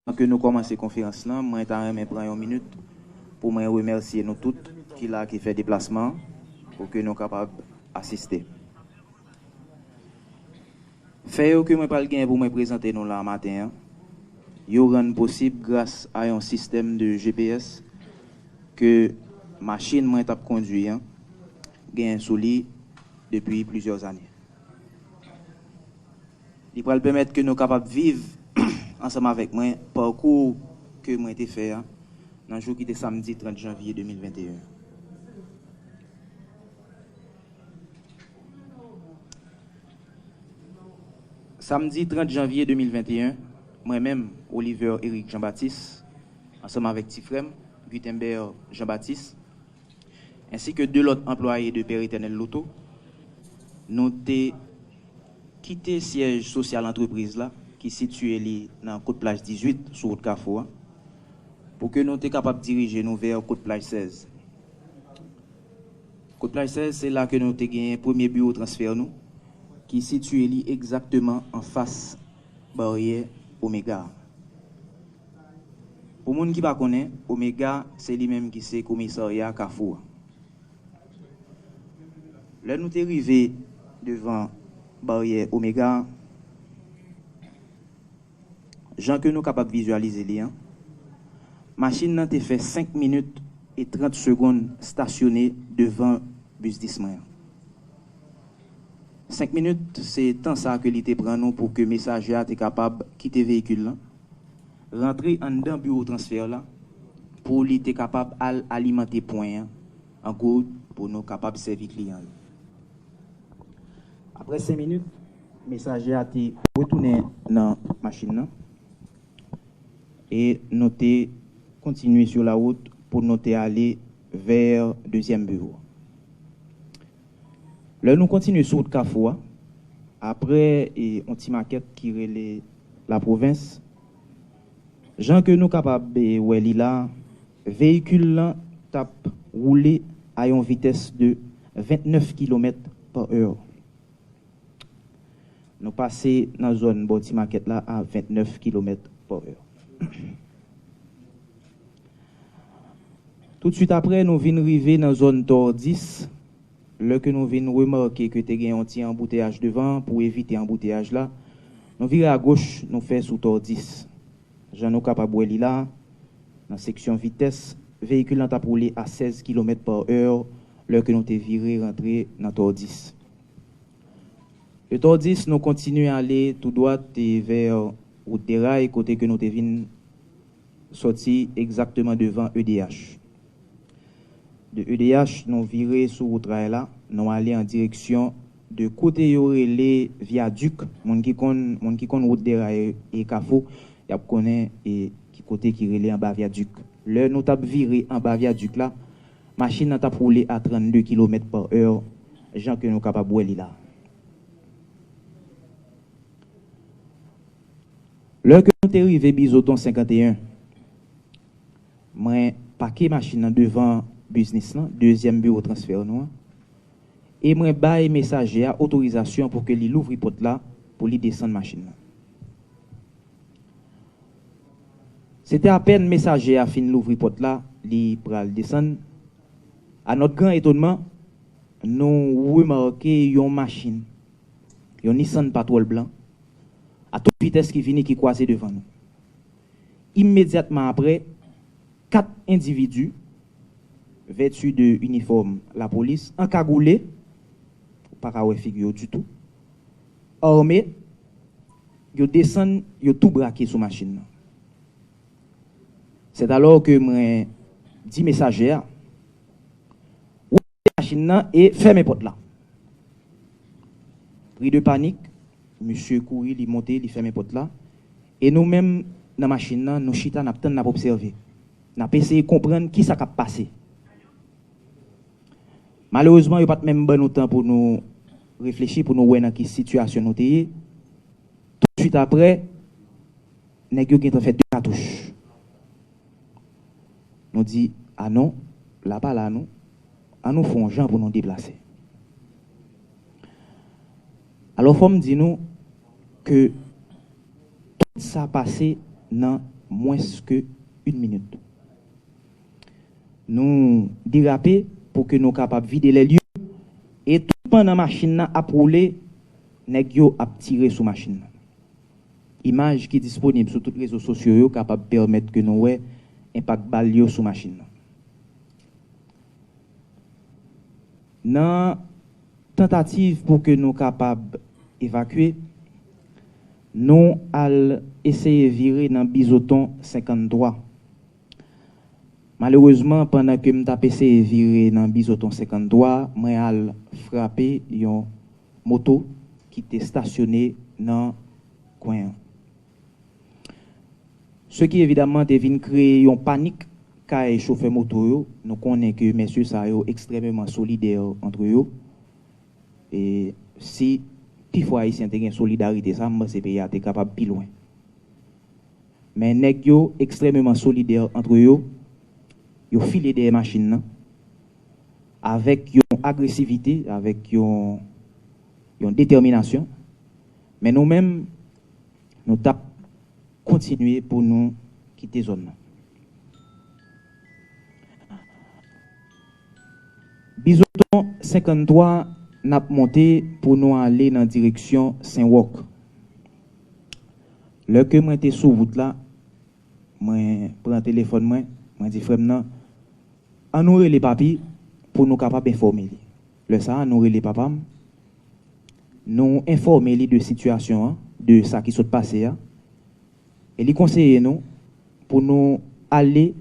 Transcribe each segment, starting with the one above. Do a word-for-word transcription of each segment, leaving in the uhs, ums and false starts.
Anvan ke nou kòmanse konferans lan, mwen ta renmen pran yon minit pou mwen remèsye nou tout ki la, ki fè deplasman pou ke nou kapab asiste. Fè yo ke mwen pral gen pou mwen prezante nou la maten an, yo rann posib gras a yon sistèm de G P S ke machin mwen t ap kondui an genyen sou li depi plizyè ane. Li pral pèmèt ke nou kapab viv ansanm avèk mwen pakou ke mwen te fè a nan jou ki te samdi trant janvye de mil venteyen. Samdi trant janvye de mil venteyen, mwen menm, Oliver Eric Jean Baptiste, ansanm avèk ti frè m, Gutenberg Jean Baptiste, ensi ke de lòt anplwaye de Pè Etènèl Loto, nou te kite syèj sosyal antrepriz la, ki sitiye li nan Kot Plaj dizuit sou wout Kafou a, pou ke nou te kapab dirije nou vè Kot Plaj sèz. Kot Plaj sèz, se la ke nou te genyen premye biwo transfè nou, ki sitiye li egzakteman anfas baryè Omega. Pou moun ki pa konnen, Omega, se li menm ki se komisarya Kafou a. Lè nou te rive devan baryè Omega, jan ke nou kapab vizyalize li an, machin nan te fè senk minit e trant segonn stasyone devan biznis mwen an. Senk minit, se tan sa ke li te pran nou pou ke mesaje a te kapab kite veyikil lan, rantre anndan biwo transfè la, pou li te kapab al alimante pwen an, an goud, pou nou kapab sèvi kliyan yo. Apre senk minit, mesaje a te retounen nan machin nan e nou te kontinye sou lawout pou nou te ale vè dezyèm biwo. Lè nou kontinye sou wout Kafou a, apre e, yon ti makèt ki rele Lapwovens, jan ke nou kapab e, wè li la, veyikil lan t ap woule a yon vitès de ventnèf kilomèt pa è. Nou pase nan zòn bò ti makèt la a ventnèf kilomèt pa è. Toutswit apre, nou vin rive nan zòn Tòdis, lè ke nou vin remake ke te gen yon ti anbouteyaj devan, pou evite anbouteyaj la, nou vire agoch, nou fè sou Tòdis. Jan nou kapab wè li la, nan seksyon vitès, veyikil lan t ap woule a sèz kilomèt pa è lè ke nou te vire rantre nan Tòdis. De Tòdis, nou kontinye ale tou dwat e vè wout Deray, kote ke nou te vin sòti egzakteman devan E D H. De E D H, nou vire sou wout ray la, nou ale an direksyon de kote yo rele Vyadik. Moun ki konn, moun ki konn wout Deray e Kafou, y ap konnen e ki kote ki rele anba Vyadik. Lè nou t ap vire anba Vyadik la, machin nan t ap woule a trannde kilomèt pa è, jan ke nou kapab wè li la. Lè ke nou te rive Bizoton senkanteyen, mwen pake machin nan devan biznis lan, dezyèm biwo transfè nou an, e mwen bay mesaje a otorizasyon pou ke li louvri pòt la, pou li desann machin nan. Se te apèn mesaje a fin louvri pòt la, li pral desann. A nòt gran etonman, nou remake yon machin, yon Nissan Patrol blan, a tout vitès ki vini, ki kwaze devan nou. Imedyatman apre, kat endividi, vèti de inifòm lapolis, ankagoule, ou pa ka wè figi yo ditou, ame, yo desann, yo tou brake sou machin nan. Sètalò ke mwen di mesaje a, woule machin nan e fèmen pòt la. Pri de panik, misye kouri, li monte, li fèmen pòt la. E nou menm, nan machin nan, nou chita, n ap tann, n ap obsève. N ap eseye konprann kisa k ap pase. Malerezman, yo pa t menm ban nou tan pou nou reflechi, pou nou wè nan ki sitiyasyon nou te ye. Toutswit apre, nèg yo gentan fè de katouch. Nou di, a non, la pa la non, ann nou fè yon jan pou nou deplase. Alò, fò m di nou ke tout sa pase nan mwens ke yon minit. Nou derape pou ke nou kapab vide lè l yo, e tout pandan machin nan ap woule, nèg yo ap tire sou machin nan. Imaj ki disponib sou tout rezo sosyo yo kapab pèmèt ke nou wè enpak bal yo sou machin nan. Nan tantativ pou ke nou kapab evakye, nou al eseye vire nan Bizoton senkanntwa. Malerezman, pandan ke m t ap eseye vire nan Bizoton senkanntwa, mwen al frape yon moto ki te stasyone nan kwen an. Se ki evidaman te vin kreye yon panik kay chofè moto yo. Nou konnen ke mesye sa yo ekstrèmeman solidè antre yo. E si pifò Ayisyen te gen solidarite sa, m panse peyi a te kapab pi lwen. Men nèg yo ekstrèmeman solidè antre yo, yo file dèyè machin nan avèk yon agresivite, avèk yon, yon detèminasyon. Men nou menm, nou t ap kontinye pou nou kite zòn nan. Bizoton senkanntwa, n ap monte pou nou ale nan direksyon Sen Wòk. Lè ke mwen te sou wout la, mwen pran telefòn mwen, mwen di frè m nan, "An nou rele papi pou nou kapab enfòme li." Lè sa a, nou rele papa m, nou enfòme li de sitiyasyon an, de sa ki sot pase a, e li konseye nou pou nou ale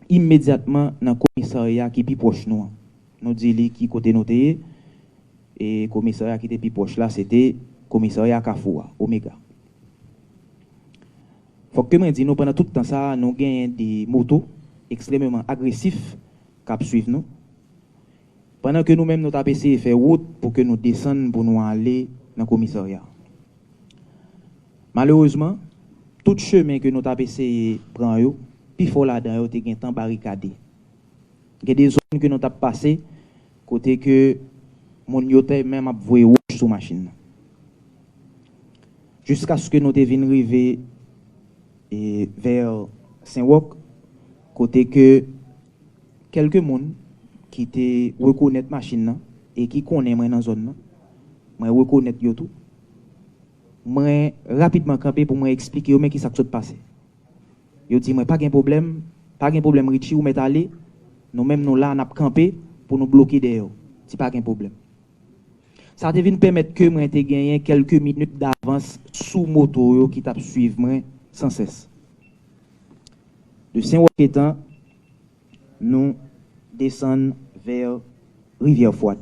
imedyatman nan komisarya ki pi pwòch nou an. Nou di li ki kote nou te ye, e komisarya ki te pi pwòch la, se te komisarya Kafou a, Omega. Fòk ke mwen di nou, pandan tout tan sa a, nou genyen de moto ekstrèmeman agresif k ap swiv nou, pandan ke nou menm nou t ap eseye fè wout pou ke nou desann pou nou ale nan komisarya. Malerezman, tout chemen ke nou t ap eseye pran yo, pifò ladan yo te gentan barikade. Gen de zòn ke nou t ap pase, kote ke moun yo te menm ap voye wòch sou machin nan. Jiskaske nou te vin rive, e, vè Sen Wòk, kote ke kèlke moun ki te rekonèt machin nan e ki konnen mwen nan zòn nan, mwen rekonèt yo tou. Mwen rapidman kanpe pou mwen eksplike yo men kisa k sot pase. Yo di mwen, "Pa gen pwoblèm, pa gen pwoblèm, Richie, ou mèt ale. Nou menm nou la, n ap kanpe pou nou bloke dèyè w." Di, "Pa gen pwoblèm." Sa te vin pèmèt ke mwen te genyen kèlke minit davans sou moto yo ki t ap swiv mwen san sès. De Sen Wòk etan, nou desann vè Rivyè Fwad,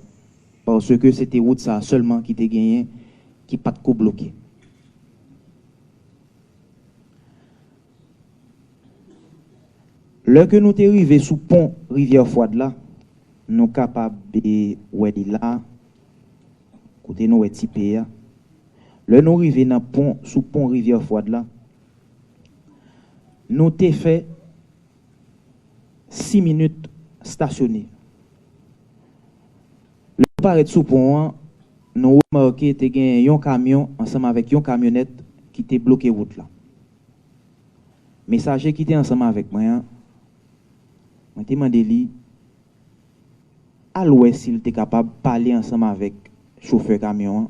paske se te wout sa a sèlman ki te genyen ki pa t ko bloke. Lè ke nou te rive sou pon Rivyè Fwad la, nou kapab, e, wè li la, kote nou wè ti P a. Lè nou rive nan pon, sou pon Rivyè Fwad la, nou te fè sis minit stasyone. Lè nou parèt sou pon an, nou remake te gen yon kamyon ansanm avèk yon kamyonèt ki te bloke wout la. Mesaje ki te ansanm avèk mwen an, mwen te mande li al wè si l te kapab pale ansanm avèk chofè kamyon an,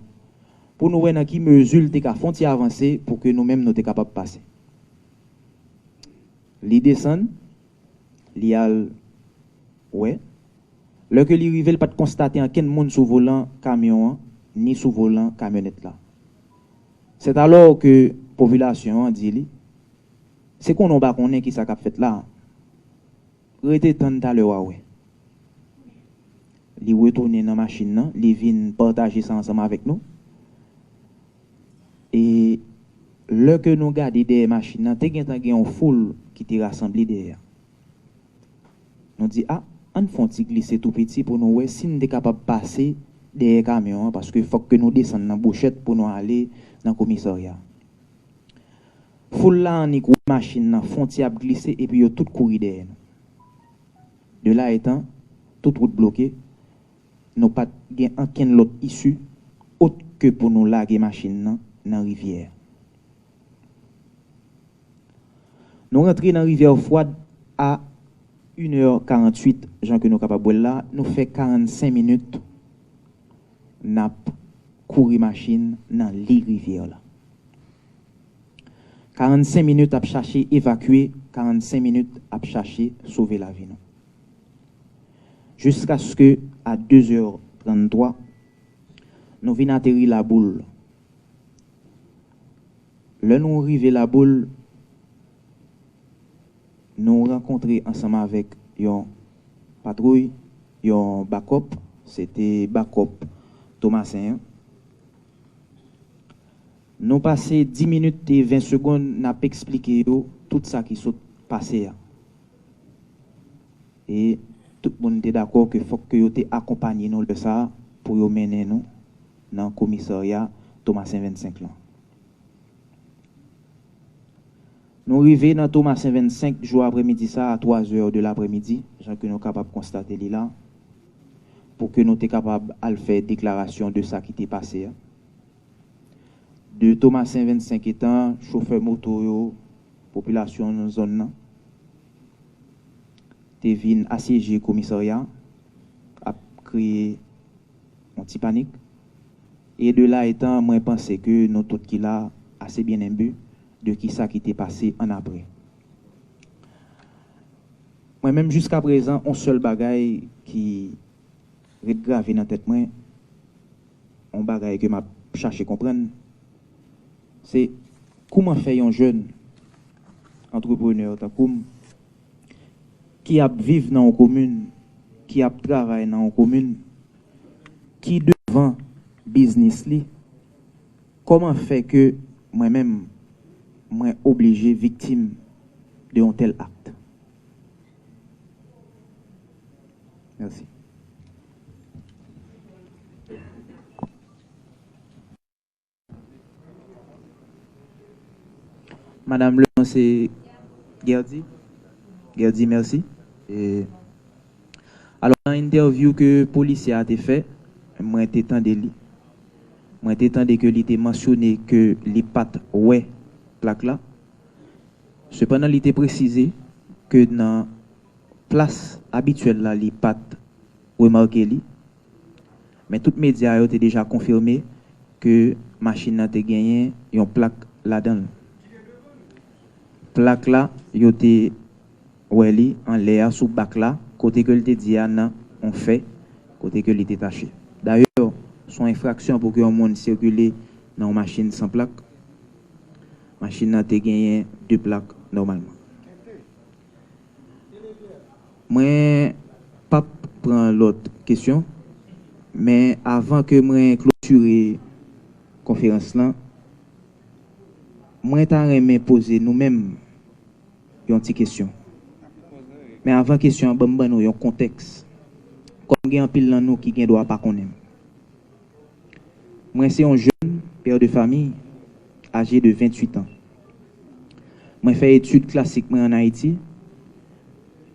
pou nou wè nan ki mezi l te ka fè yon ti avanse pou ke nou menm nou te kapab pase. Li desann, li al wè. Lè ke li rive, li pa t konstate ankenn moun sou volan kamyon an, ni sou volan kamyonèt la. Sètalò ke popilasyon an di li, "Se konnen w pa konnen kisa k ap fèt la a. Rete tann talè w a wè." Li retounen nan machin nan, li vin pataje sa ansanm avèk nou. E lè ke nou gade dèyè machin nan, te gentan gen yon foul ki te rasanble dèyè a. Nou di, "A, ann fè yon ti glise tou piti pou nou wè si n te kapab pase dèyè kamyon an, paske fòk ke nou desann nan Bouchèt pou nou ale nan komisarya." Foul la annik wè machin nan fè yon ti ap glise, epi yo tout kouri dèyè nou. De la etan, tout wout bloke, nou pa t gen ankenn lòt isi, ot ke pou nou lage machin nan nan rivyè a. Nou rantre nan Rivyè Fwad a inè karanntuit, jan ke nou kapab wè l la, nou fè karannsenk minit n ap kouri machin nan li rivyè la. Karannsenk minit ap chache evakye, karannsenk minit ap chache sove lavi nou. Jiskaske a de zè tranntwa, nou vin ateri Laboul. Lè nou rive Laboul, nou rankontre ansanm avèk yon patwouy, yon bakòp, se te bakòp Tomasen an. Nou pase dis minit e ven segonn n ap eksplike yo tout sa ki sot pase a. E tout moun te dakò ke fòk ke yo te akonpanye nou lè sa a pou yo mennen nou nan komisarya Tomasen vennsenk lan. Nou rive nan Tomasen vennsenk jou aprèmidi sa a, a twa zè de laprèmidi, jan ke nou kapab konstate li la, pou ke nou te kapab al fè deklarasyon de sa ki te pase a. De Tomasen vennsenk etan, chofè moto yo, popilasyon nan zòn nan, te vin asyeje komisarya, ap kreye yon ti panik. E de la etan, mwen panse ke nou tout ki la ase byen enbe de kisa ki te pase annapre. Mwen menm, jiskaprezan, on sèl bagay ki ret grave nan tèt mwen, on bagay ke m ap chache konprann, se kouman fè yon jèn antreprenè tankou m, ki ap viv nan yon komin, ki ap travay nan yon komin, ki devan biznis li, kòman fè ke mwen menm, mwen oblije viktim de yon tèl akt? Mèsi. Madanm, le non se Guerdy. Guerdy, mèsi. E, alò, nan entèvyou ke polisye a te fè, mwen te tande li. Mwen te tande ke li te mansyone ke li pa t wè plak la. Sepandan, li te presize ke nan plas abityèl la, li pa t remake li. Men tout medya yo te deja konfime ke machin nan te genyen yon plak ladan l. Plak la, yo te wè li anlè a sou bak la, kote ke l te di a nan yon fè, kote ke li te tache. Dayè, se yon enfraksyon pou ke yon moun sikile nan yon machin san plak. Machin nan te genyen de plak nòmalman. Mwen p ap pran lòt kesyon, men avan ke mwen klotire konferans lan, mwen ta renmen poze nou menm yon ti kesyon. Men avan kesyon an, ban m ban nou yon kontèks. Kòm gen anpil nan nou ki gen dwa pa konnen m. Mwen se yon jèn pè de fami, aje de venntuit an. Mwen fè etid klasik mwen ann Ayiti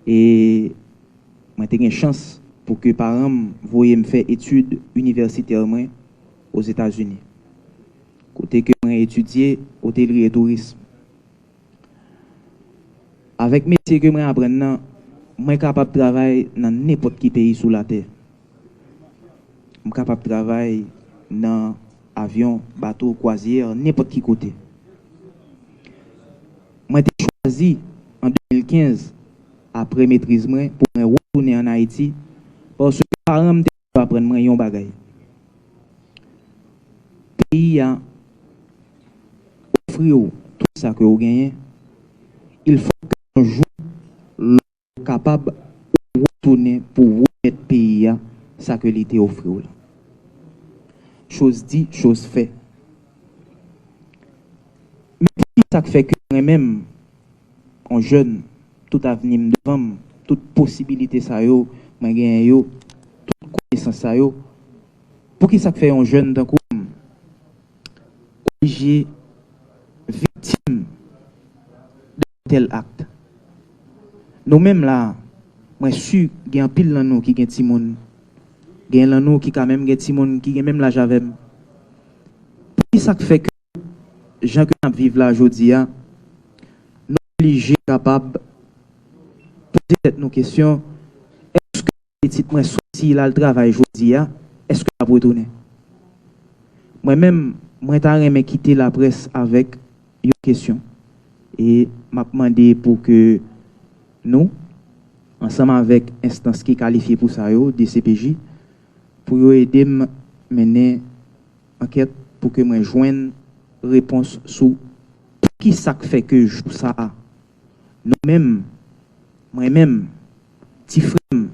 e mwen te gen chans pou ke paran m voye m fè etid inivèsitè mwen Ozetazini, kote ke mwen etidye otelri e tourism. Avèk metye ke mwen aprann nan, mwen kapab travay nan nenpòt ki peyi sou latè. M kapab travay nan avyon, bato, kwazyè, nenpòt ki kote. Mwen te chwazi an de mil kenz, apre metriz mwen, pou mwen retounen ann Ayiti, paske paran m te toujou aprann mwen yon bagay. Peyi a ofri w tout sa ke w genyen, il faut que yon jou, lè w kapab, ou retounen pou w remèt peyi a sa ke li te ofri w la. Chose dit, chose fait. Men poukisa k fè ke mwen menm, yon jèn, tout avni m devan m, tout posibilite sa yo mwen genyen yo, tout konesans sa yo, poukisa k fè yon jèn tankou m oblije viktim de tèl akt? Nou menm la, mwen si gen anpil nan nou ki gen timoun, gen nan nou ki ka menm gen timoun ki gen menm laj avè m. Poukisa k fè ke jan ke n ap viv la jodi a, nou oblije kapab poze tèt nou kesyon, èske pitit mwen soti l al travay jodi a, èske l ap retounen? Mwen menm, mwen ta renmen kite laprès avèk yon kesyon. E m ap mande pou ke nou, ansanm avèk enstans ki kalifye pou sa yo, D C P J, pou yo ede m mennen ankèt pou ke mwen jwenn repons sou poukisa k fè ke jou sa a, nou menm, mwen menm, ti frè m,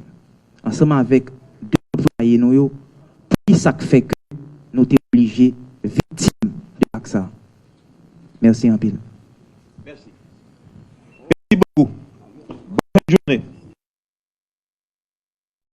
ansanm avèk de anplwaye nou yo, poukisa k fè ke nou te oblije viktim de ak sa a? Mèsi anpil. Mèsi. Mèsi bokou. Bòn fen jounen.